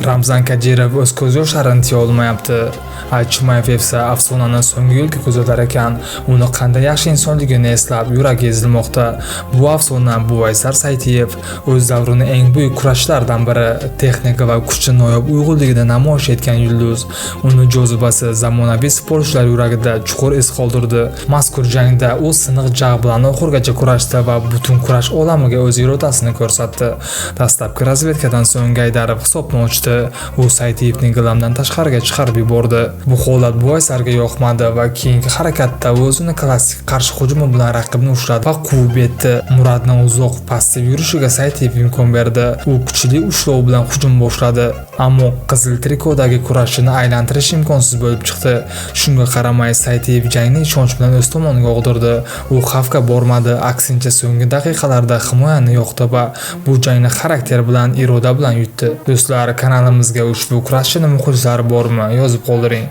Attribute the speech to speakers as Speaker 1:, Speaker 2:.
Speaker 1: Ramzan Kadirov o'z ko'z yoshlarini tiya olmayapti. Chimaev esa afsonani so'nggi yo'lga kuzatar ekan, uni qanday yaxshi insonligini eslab, yuragi ezilmoqda. Bu afsona Buvaysar Saytiyev o'z davrining eng buyuk kurashchilaridan biri, texnika va kuchi noyob uyg'unligini namoyish etgan yulduz. Uni jozibasi zamonaviy sportchilar yuragida chuqur iz qoldirdi. Mazkur jangda u siniq jag' bilan oxirigacha kurashdi va butun kurash olamiga o'z irodasini ko'rsatdi. Dastlabki razvedkadan so'ng Gaydarov hisobni ochdi. U Saytiyevni gilamdan tashqariga chiqarib yubordi. Bu holat Buvaysarga yoqmadi va keyingi harakatda o'zini klassik qarshi hujumi bilan raqibni ushladi va quvib yetdi. Muradni uzoq passiv yurishiga Saytiyev imkon berdi. U kuchli ushlov bilan hujum boshladi, ammo qizil trikodagi kurashchini aylantirish imkonsiz bo'lib chiqdi. Shunga qaramay, Saytiyev jangni ishonch bilan o'z tomoniga og'dirdi. U xavfga bormadi, aksincha, so'nggi daqiqalarda himoyani yoqdi va bu jangni xarakter bilan, iroda bilan yutdi. Do'stlar, kanalimizga ushbu kurashchini muxlislari bormi? Yozib qoldiring.